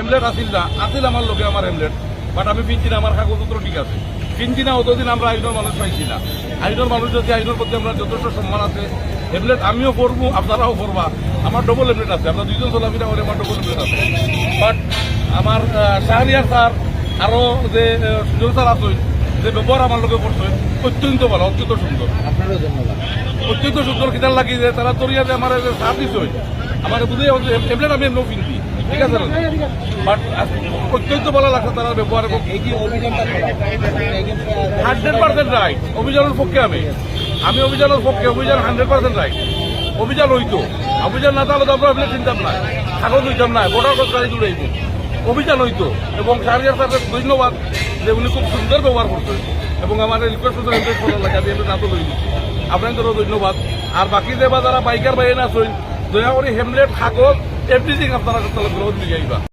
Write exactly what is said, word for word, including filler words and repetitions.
হেমলেট আছিল না, আছিল আমার লগে আমার হেমলেট, বাট আমি ফিনছি না, আমার কাগজপত্র ঠিক আছে। ফিনছি না, অতদিন আমরা আইনর মানুষ পাইছি না। আইনর মানুষ যদি, আইনর প্রতি আমরা যথেষ্ট সম্মান আছে, হেমলেট আমিও পরমু, আপনারাও পরবা। আমার ডবল হেমলেট আছে, আমরা দুইজন চলাফিরা করি, আমার ডবল হেমলেট আছে। বাট আমার, আহ, শাহরিয়ার স্যার, আরো যে, আহ, সুজন স্যার আছইন, যে ব্যবহার আমার লগে করছইন, অত্যন্ত ভালা, অত্যন্ত সুন্দর। আপনারও ধন্যবাদ। অত্যন্ত সুন্দর। কিতার লাগি যে তারা ধরিয়া যে আমার যে স্যার দিছইন, আমার বুঝে হেমলেট আমি এমনিও ফিনছি, ঠিক আছে না? বাট অত্যন্ত ভালা লাগছে তারার ব্যবহার এবং এই যে অভিযানটা করা, এটা কিন্তু, আহ, হান্ড্রেড পার্সেন্ট রাইট। অভিযানর পক্ষে আমি, আমি অভিযানর পক্ষে, অভিযান হান্ড্রেড পার্সেন্ট রাইট। অভিযান হইতো, অভিযান না থাকলে তো আমরা অভিযান চিনতাম না, কাগজ হইতাম না, ভোটার কার্ড গাড়ি দৌড়াইব। অভিযান হইতো এবং শাহরিয়ার স্যারকে ধন্যবাদ যে উনি খুব সুন্দর ব্যবহার করছেন এবং আমার রিকোয়েস্ট করছেন হেমলেট পরার লাগি, আমি হেমলেট হাতো লই নিচ্ছি। আপনাদেরও ধন্যবাদ। আর বাকি যে বা যারা বাইকার ভাই আছইন, দয়া করে হেমলেট, কাগজ, এভরিথিং আপনারা করতে লাগবে, লগে লইয়া আইবা।